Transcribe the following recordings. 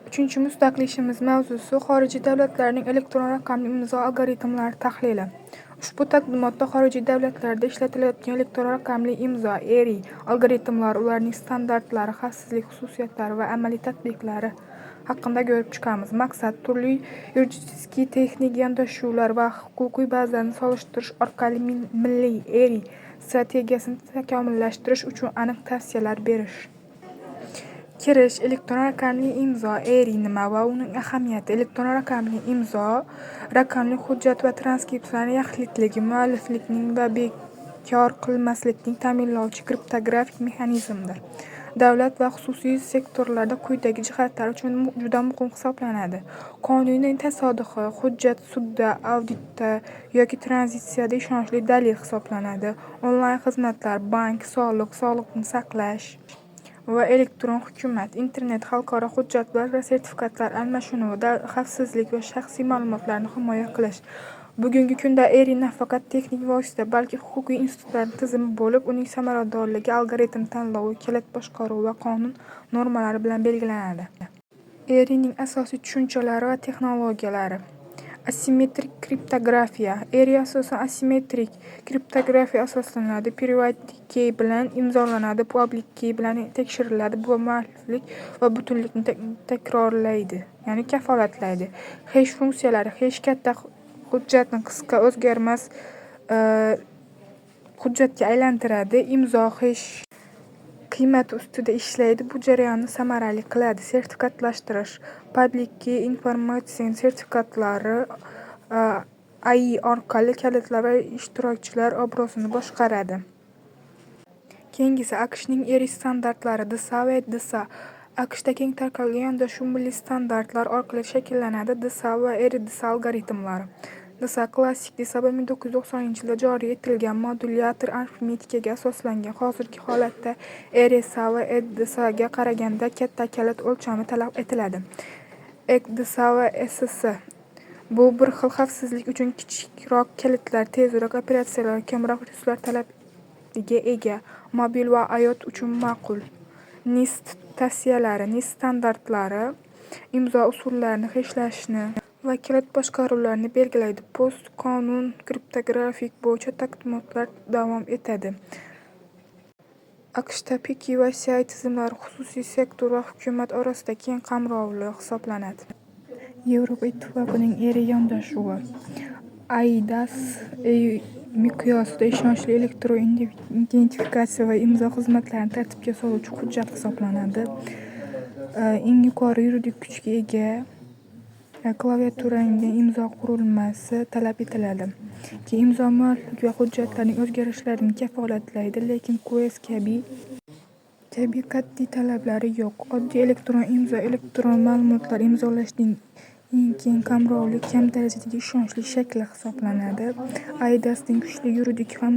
Uchinchi mustaqil ishimiz mavzusi xorijiy davlatlarning elektron raqamli imzo algoritmlari tahlili. Ushbu taqdimotda xorijiy davlatlarda ishlatilayotgan elektron raqamli imzo ERI algoritmlari, ularning standartlari, xavfsizlik xususiyatlari va amaliy tatbiqlari haqida ko'rib chiqamiz. Maqsad turli yuridik, texnik yondashuvlar va huquqiy bazalarni solishtirish orqali milliy ERI strategiyasini takomillashtirish uchun aniq tavsiyalar berish. Kirish elektron raqamli imzo ERI nima va uning ahamiyati. Elektron raqamli imzo raqamli hujjat va transkripsiyalarning yaxlitligi, mualliflikning va bekor qilinmaslikni ta'minlovchi kriptografik mexanizmdir. Davlat va xususiy sektorlarda quyidagi jihatlar uchun juda muhim hisoblanadi: qonuniy tasdig'i, hujjat sudda, auditda yoki tranzitsiyada ishonchli dalil hisoblanadi, onlayn xizmatlar, bank, soliq, sog'liqni saqlash va elektron hukumat, internet, xalqaro hujjatlar va sertifikatlar almashinuvida xavfsizlik va shaxsiy ma'lumotlarni himoya qilish. Bugungi kunda ERI nafaqat texnik vosita, balki huquqiy institutlar tizimi bo'lib, uning samaradorligi algoritm tanlovi, kalit boshqaruvi va qonun normalari bilan belgilanadi. ERIning asosiy tushunchalari va texnologiyalari. Asimetrik kriptografiya. ERI asosan asimetrik kriptografiya asoslanadi. Private key bilan imzolanadi, public key bilan tekshiriladi. Bu mualliflik va butunlikni takrorlaydi, ya'ni kafolatlaydi. Hesh funksiyalari. Hesh katta hujjatni qisqa, o'zgarmas hujjatga aylantiradi. Imzo hesh qiymati ustida ishlaydi, bu jarayonni samarali qiladi. Sertifikatlashtirish. Public key informatsion sertifikatlari AI orqali kalitlar va ishtirokchilar obro'sini boshqaradi. Keyingisi AQShning ERI standartlari DSA va EdDSA. AQShda keng tarqalgan yondashuv milliy standartlar orqali shakllanadi: DSA va EdDSA algoritmlari. DSA klassik DSA 1990-yilda joriy etilgan, modulyator arifmetikaga asoslangan. Hozirgi holatda RSA va EdDSAga qaraganda katta kalit o'lchami talab etiladi. EdDSA va ECC. Bu bir xil xavfsizlik uchun kichikroq kalitlar, tezroq operatsiyalar, kamroq resurslar talabiga ega, mobil va IoT uchun ma'qul. NIST tavsiyalari. NIST standartlari imzo usullarini, xeshlashni va kalit boshqaruvlarini belgilaydi. Post-quantum kriptografik bo'yicha taqdimotlar davom etadi. AQShda PKI va CI tizimlari xususiy sektor va hukumat orasida keng qamrovli hisoblanadi. Yevropa Ittifoqining ERI yondashuvi. AIDAS EU miqyosida ishonchli elektron identifikatsiya va imzo xizmatlarini tartibga soluvchi hujjat hisoblanadi. Eng yuqori yuridik kuchga ega klaviaturalangan imzo qurilmasi talab etiladi. Keyin imzo mualliflik va hujjatlarning o'zgarishlarini kafolatlaydi, lekin QS kabi qat'iy talablari yo'q. Oddiy elektron imzo elektron ma'lumotlar imzolashning eng keng qamrovli, kam darajadagi ishonchli shakli hisoblanadi. AIDASning kuchli yuridik ham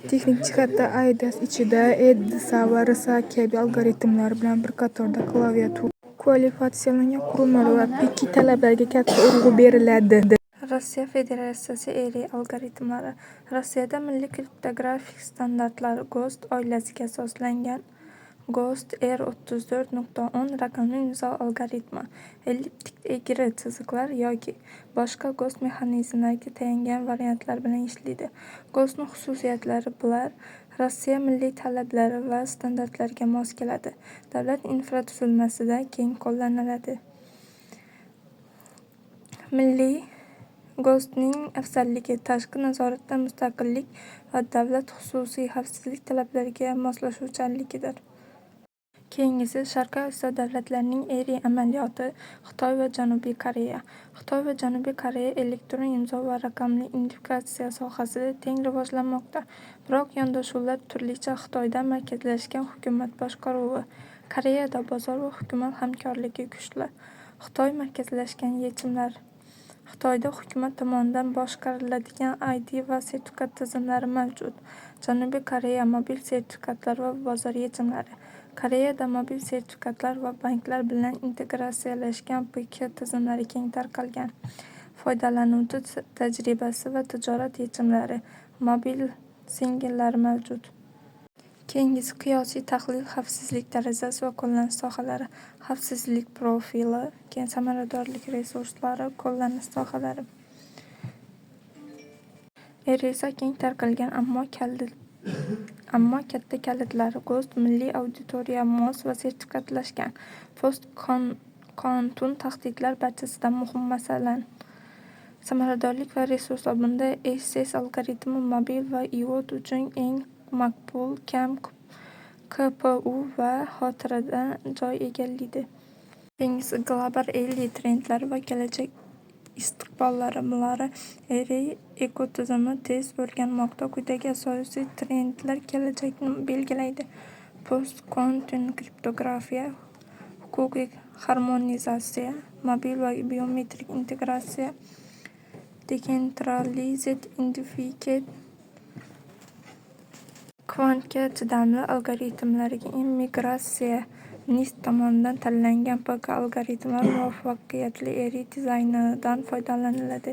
texnik jihatda AIDAS ichida EdDSA va RSA kabi algoritmlar bilan bir qatorda klaviatura kvalifikatsiyalangan qurilmalar va PKI talablariga katta urg'u beriladi. Rossiya Federatsiyasi ERI algoritmlari. Rossiyada milliy kriptografik standartlar GOST oilasiga asoslangan. GOST R 34.10 raqamli imzo algoritmi elliptik egri chiziqlar yoki boshqa GOST mexanizmlariga tayangan variantlar bilan ishlaydi. GOSTning xususiyatlari bular: Rossiya milliy talablari va standartlariga mos keladi, davlat infratuzilmasida keng qo'llaniladi. Milliy GOSTning afzalligi tashqi nazoratdan mustaqillik va davlat-xususiy xavfsizlik talablariga moslashuvchanligidir. Keyingisi Sharqiy Osiyo davlatlarining ERI amaliyoti. Xitoy va Janubiy Koreya. Xitoy va Janubiy Koreya elektron imzo va raqamli identifikatsiya sohasida teng rivojlanmoqda, biroq yondashuvlar turlicha: Xitoyda markazlashgan hukumat boshqaruvi, Koreyada bozor va hukumat hamkorligi kuchli. Xitoy markazlashgan yechimlar. Xitoyda hukumat tomonidan boshqariladigan ID va sertifikat tizimlari mavjud. Janubiy Koreya mobil sertifikatlar va bozor yechimlari. Koreyada mobil sertifikatlar va banklar bilan integratsiyalashgan PK tizimlari keng tarqalgan. Foydalanuvchi tajribasi va tijorat yechimlari, mobil sign-inlar mavjud. Keyingisi qiyosiy tahlil, xavfsizlik darajasi va qo'llanish sohalari, xavfsizlik profili, keyin samaradorlik resurslari, qo'llanish sohalari. RSA keng tarqalgan, ammo katta kalitlari GOST milliy auditoriya mos va sertifikatlashgan. Post-quantum tahdidlar barchasidan muhim, masalan, samaradorlik va resurslar. Bunda XSS algoritmi mobil va IoT uchun eng maqbul, kam CPU va xotirada joy egallaydi. Keyingisi global RLI trendlari va kelajak istiqbollari. Bular RI ekotizimi tez o'rganmoqda. Quyidagi asosiy trendlar kelajakni belgilaydi: Post-quantum kriptografiya, huquqiy harmonizatsiya, mobil va biometrik integratsiya, decentralized identity, kvantga chidamli algoritmlarga migratsiya, NIST tomonidan tanlangan PK algoritmlar muvaffaqiyatli RI dizaynidan foydalaniladi.